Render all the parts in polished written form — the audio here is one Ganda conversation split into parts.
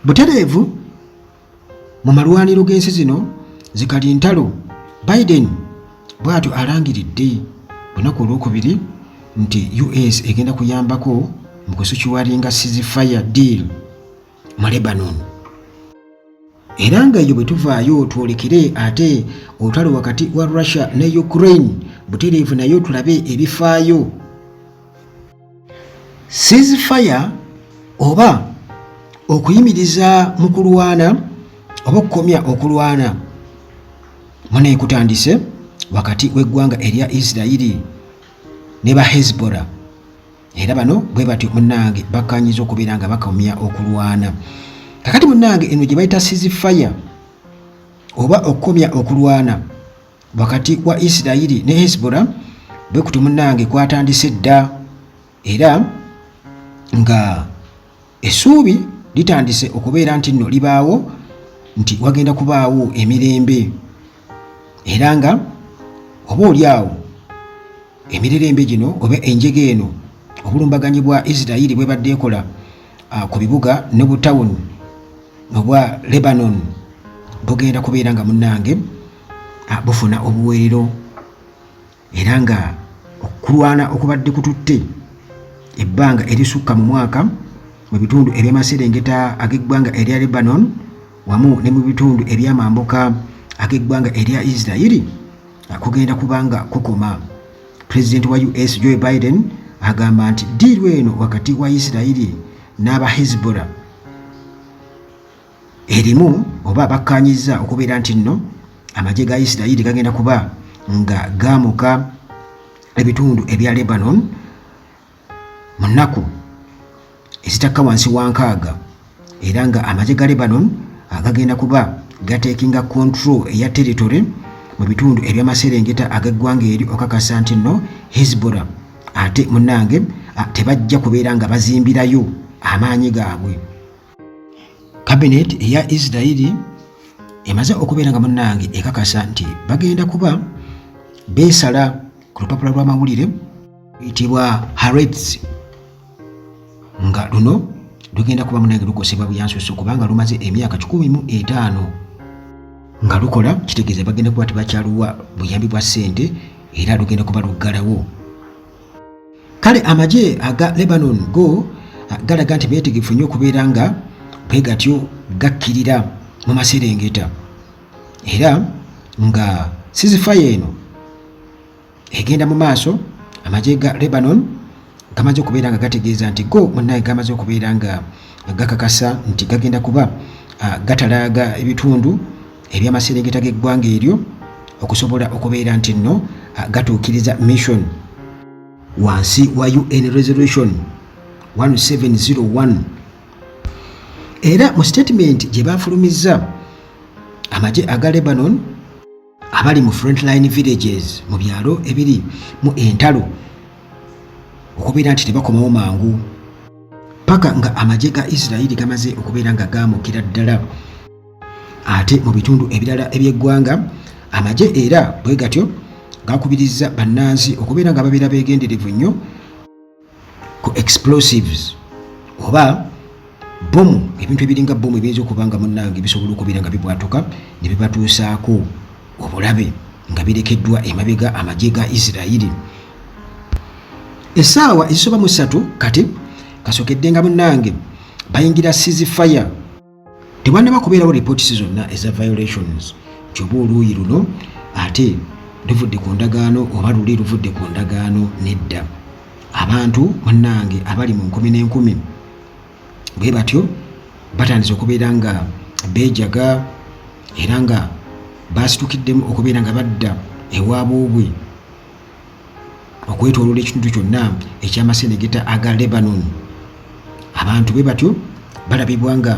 Butereevu mu malwaniro g'ensi zino zikalintalo, Biden bw'atyo alangiridde lunaku olwokubiri nti US egenda kuyambako mu kusecuringa ceasefire deal mu Lebanon. Era nga eyo bwe tuvaayo twolekere ate olutalo wakati wa Russia ne Ukraine butereevu, nayo tulabe ebifaayo. Ceasefire oba okuyimiriza mu kulwana oba okukomya okulwana muneekutandise wakati w'eggwanga erya Isirayiri ne ba Hezbollah, era bano bwe batyo munnange bakkanyiza okubeera nga bakomya okulwana. Kakati munnange, eno gye bayita ceasefire oba okukomya okulwana wakati wa Isirayiri ne Hezbollah bwe kuti munnange kwatandise dda, era nga essuubi litandise okubeera nti nno libaawo nti wagenda kubaawo emirembe, era nga oba oli awo emirerembe gino oba enjega eno obulumbaganyi bwa Isirayiri bwebadde ekola ku bibuga ne butawuni obwa Lebanon bugenda kubeera nga munnange bufuna obuweerero, era nga okulwana okubadde kututte ebbanga erisukka mu mwaka mu bitundu eby'amaserengeta ag'eggwanga erya Lebanon wamu ne mu bitundu eby'amambuka ag'eggwanga erya Isirayiri kugenda kubanga kukoma. Pulezidenti wa US Joe Biden agamba nti ddiiru eno wakati wa Isirayiri n'aba Hezbollah erimu oba bakkaanyizza okubeera nti nno amagye ga Isirayiri gagenda kuba nga gaamuka ebitundu ebya Lebanon mu nnaku ezitakka wansi wa 60, era nga amagye ga Lebanon gagenda kuba gatekinga control eya territory mu bitundu eby'amaserengeta ag'eggwanga eri, okakasa nti nno Hezbollah ate munnange tebajja kubeera nga bazimbirayo amaanyi gaabwe. Cabinet eya Isirayiri emaze okubeera nga munnange ekakasa nti bagenda kuba beesala ku lupapula lw'amawulire luyitibwa Haaretz, nga luno lugenda kuba munange lukosebwa byansusu kubanga lumaze emyaka 105 nga lukola. Kitegeeza bagenda kuba tebakyaluwa buyambi bwa ssente era lugenda kuba luggalawo. Kale amagye aga Lebanon go galaga nti beetegefu nnyo okubeera nga bwe gatyo gakkirira mu maserengeta, era nga ceasefire eno egenda mu maaso. Amagye ga Lebanon gamaze okubeera nga gategeeza nti go munnaye gamaze okubeera nga gakakasa nti gagenda kuba gatalaaga ebitundu eby'amaserengeta g'eggwanga eryo okusobola okubeera nti nno gatuukiriza mission wansi wa UN resolution 1701. Era mu statement gye bafulumizza, amagye aga Lebanon abali mu frontline villages, mu byalo ebiri mu entalo, okubeera nti tebakomawo mangu paka nga amagye ga Isirayiri gamaze okubeera nga gaamukira ddala. Ate mu bitundu ebirala eby'eggwanga, amagye era bwe gatyo gakubirizza bannansi okubeera nga babeera beegenderevu nnyo ku explosives oba bomu, ebintu ebiringa bomu ebiyinza okuba nga munnange bisobola okubeera nga bibwatuka ne bibatuusaako obulabe nga birekeddwa emabega amagye ga Isirayiri. Essaawa ezisoba mu 3 kati kasokedde nga munnange bayingira ceasefire. Tewannaba kubeerawo reports zonna eza violations nti oba oluuyi luno ate luvudde ku ndagaano oba luli luvudde ku ndagaano. Nedda, abantu munnange abali mu nkumi n'enkumi bwe batyo batandise okubeera nga beejaga era nga baasitukiddemu okubeera nga badda ewaboobwe okwetooloola ekitundu kyonna eky'amaserengeta aga Lebanon. Abantu bwe batyo balabibwa nga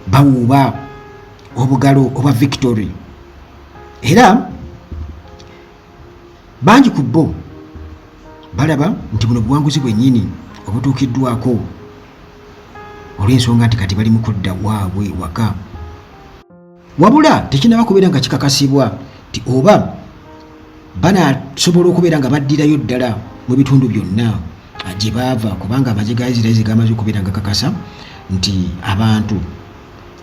bawuuba obugalo obwa victory, era bangi ku bo balaba nti buno buwanguzi bwennyini obutuukiddwako olw'ensonga nti kati bali mu kudda waabwe waka. Wabula tekinaba kubeera nga kikakasibwa nti oba banasobola okubeera nga baddirayo ddala mu bitundu byonna gye baava, kubanga amagye ga Isirayiri gamaze okubeera nga kakasa nti abantu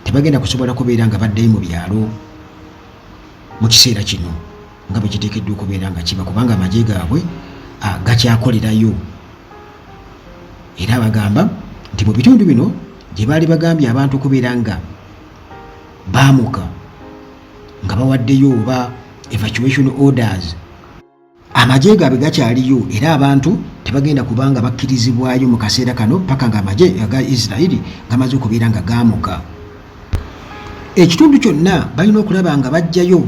tebagenda kusobola kubeera nga baddayo mu byalo mu kiseera kino nga bwe kiteekeddwa okubeera nga kiba, kubanga amagye gaabwe gakyakolerayo. Era bagamba nti mu bitundu bino gye baali bagambye abantu okubeera nga baamuka nga bawaddeyo oba evacuation orders, amagye gaabwe gakyaliyo era abantu tebagenda kubanga bakkirizibwayo mu kaseera kano paka nga amagye aga Isirairi gamaze okubeera nga gaamuka ekitundu kyonna. Balina okulaba nga bajjayo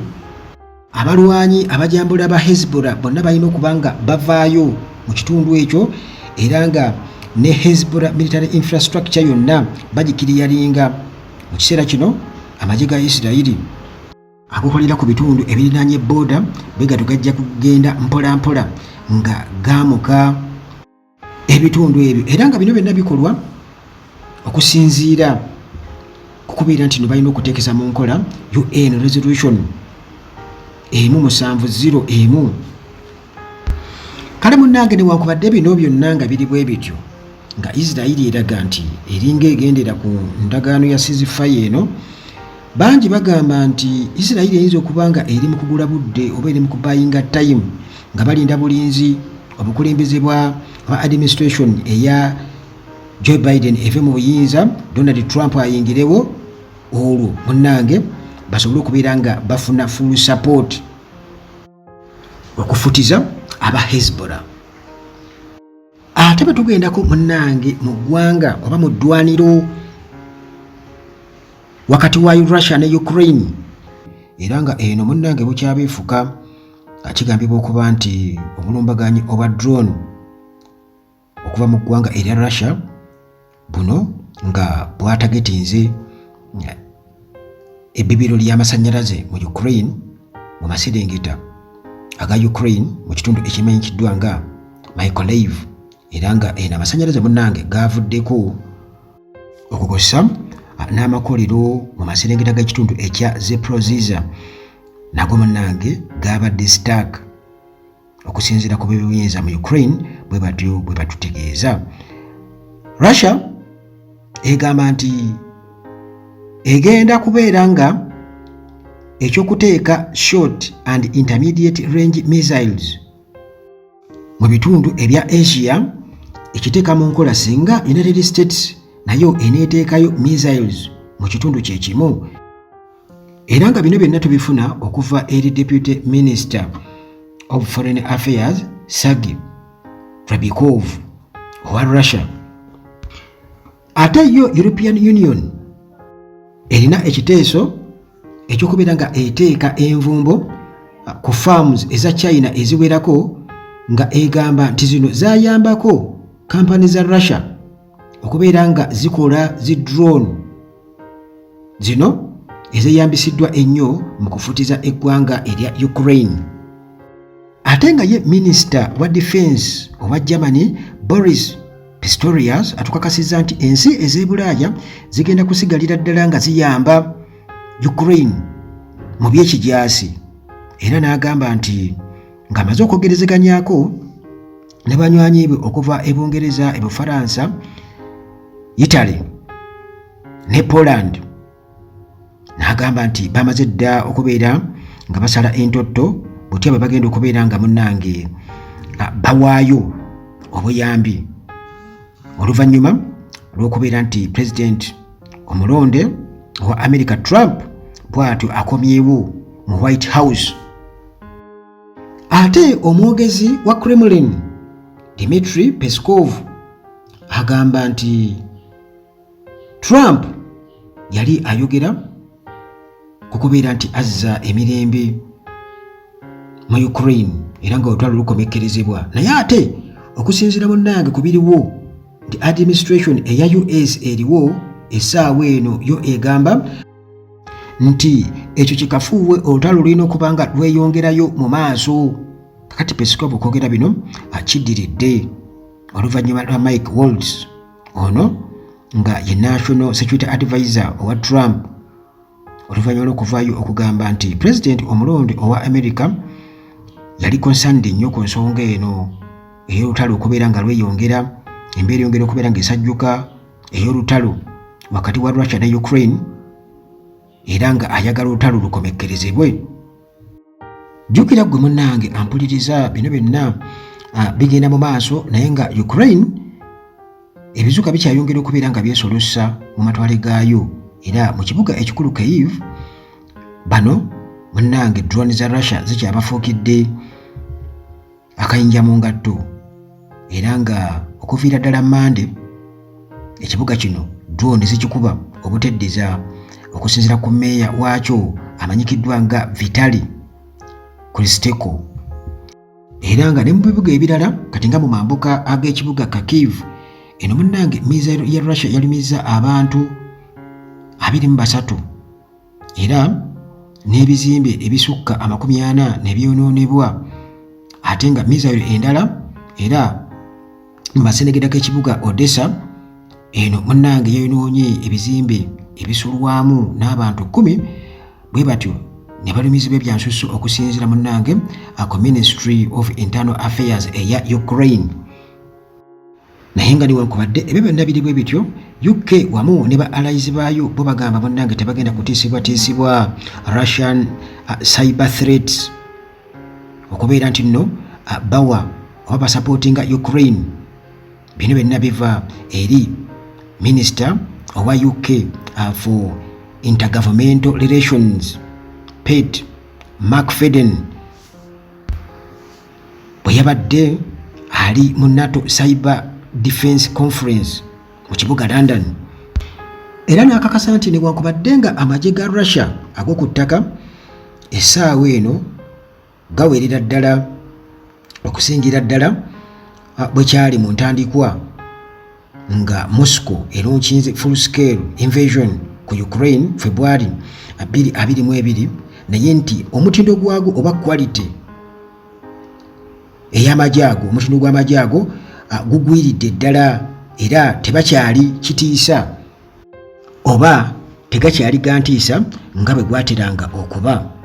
abalwanyi abajambula ba Hezbollah, bonna balina okuba nga bavaayo mu kitundu ekyo, era nga ne Hezbollah military infrastructure yonna bagikiriyalinga. Mu kiseera kino amagye ga Isirayiri agukolera ku bitundu ebirinaanye booda bwe gato gajja kugenda mpola mpola nga gaamuka ebitundu ebyo, era nga bino byonna bikolwa okusinziira kukubeera nti no balina okuteekesa mu nkola UN resolution 1701. Kale munnange, newankubadde bino byonna nga biri bwe bityo, nga Isirayiri eraga nti eringa egendera ku ndagaano ya ceasefire eno, bangi bagamba nti Isirayiri eyinza okuba nga eri mu kugula budde oba eri mu kubuyinga time, nga balinda bulinzi obukulembeze bwa administration eya Joe Biden eve mu buyinza, Donald Trump ayingirewo, olwo munnange basobole okubeera nga bafuna full support okufutiza aba Hezbollah. Ate bwe tugendako munnange mu ggwanga oba mu ddwaniro wakati wa Russia ne Ukraine, era nga eno munnange bukyabeefuka, kigambibwa okuba nti obulumbaganyi obwa drone okuva mu ggwanga erya Russia buno nga bwatagetinze ebbibiro ly'amasannyalaze mu Ukraine, mu maserengeta aga Ukraine, mu kitundu ekimanyikiddwa nga Mykolaiv, era nga eno amasannyalaze munnange gaavuddeko okukosa n'amakolero mu maserengeta g'ekitundu ekya Zaporizhzhia, nago munnange gabadde stuck, okusinziira ku b'ebuyinza mu Ukraine bwe batyo bwe batutegeeza. Russia egamba nti egenda kubeera nga ekyokuteeka short and intermediate range missiles mu bitundu ebya Asia ekiteeka mu nkola singa United States nayo eneeteekayo missiles mu kitundu kye kimu. Era nga bino byonna tubifuna okuva eri Deputy Minister of Foreign Affairs Sergei Ryabkov owa Russia. Ate yo European Union erina ekiteeso ekyokubeera nga eteeka envumbo ku firms eza China eziwerako, nga egamba nti zino zayambako kampani za Russia okubeera nga zikola zi drone zino ezeyambisiddwa ennyo mu kufutiza eggwanga erya Ukraine. Ate nga ye minisita wa defense owa Germany Boris Pistorius atukakasizza nti ensi ez'ebulaaya zigenda kusigalira ddala nga ziyamba Ukraine mu by'ekijaasi, era n'agamba nti ng'amaze okwogerezeganyako ne banywanyi be okuva e Bungereza, e Bufaransa, Italy ne Poland, n'agamba nti bamaze dda okubeera nga basala entotto butya bwe bagenda okubeera nga munnange bawaayo obuyambi oluvannyuma lw'okubeera nti pulezidenti omulonde owa America Trump bw'atyo akomyewo mu White House. Ate omwogezi wa Kremlin Dmitry Peskov agamba nti Trump yali ayogera ku kubeera nti azza emirembe mu Ukraine era nga olutalo lukomekkerezebwa, naye ate okusinziira munnange ku biriwo nti administration eya US eriwo essaawa eno yo egamba nti ekyo kikafuuwe, olutalo lulina okuba nga lweyongerayo mu maaso. Kakati Peskov okwogera bino akiddiridde oluvannyuma lwa Mike Waltz, ono nga ye National Security Advisor owa Trump, oluvannyuma lw'okuvaayo okugamba nti pulezidenti omulonde owa America yali concerned nnyo ku nsonga eno ey'olutalo okubeera nga lweyongera, embeera eyongera okubeera ng'esajjuka ey'olutalo. wakati wa Russia ne Ukraine, era nga ayagala olutalo lukomekkerezebwe. Jjukira ggwe munnange ampuliriza, bino byonna bigenda mu maaso, naye nga Ukraine ebizuka bikyayongera okubeera nga byesolossa mu matwale gaayo, era mu kibuga ekikulu Kyiv bano munnange drone za Russia zikyabafuukidde akayinja mu ngatto, era nga okuviira ddala Mande ekibuga kino drone zikikuba obuteddiza, okusinziira ku mmeeya waakyo amanyikiddwa nga Vitali Klitschko. Era nga ne mu bibuga ebirala kati nga mu mambuka ag'ekibuga Kharkiv, eno munnange missile ya Russia yalumizza abantu 23, era n'ebizimbe ebisukka 40 ne byonoonebwa. Ate nga missile endala era mu masenegeda g'ekibuga Odessa, eno munnange yayonoonye ebizimbe ebisulwamu n'abantu 10 bwe batyo ne balumizibwa ebyansusu, okusinziira munnange ku Ministry of Internal Affairs eya Ukraine. Naye nga newankubadde ebyo byonna biri bwe bityo, UK wamu ne ba allies baayo bo bagamba munnange tebagenda kutiisibwatiisibwa Russian cyber threats, okubeera nti nno bawa oba basupportinga Ukraine. Bino byonna biva eri minisita owa UK for Intergovernmental Relations, Pete McFadden, bwe yabadde ali mu NATO Cyber Defense Conference mu kibuga London, era n'akakasa nti newankubadde nga amagye ga Russia ag'oku ttaka essaawa eno gawerera ddala okusingira ddala bwe kyali mu ntandikwa nga Moscow elaunchinze full scale invasion ku Ukraine February 2022, naye nti omutindo gwago oba quality ey'amagye ago, omutindo gw'amagye ago gugwiridde ddala, era tebakyali kitiisa oba tegakyali gantiisa nga bwe gwateranga okuba.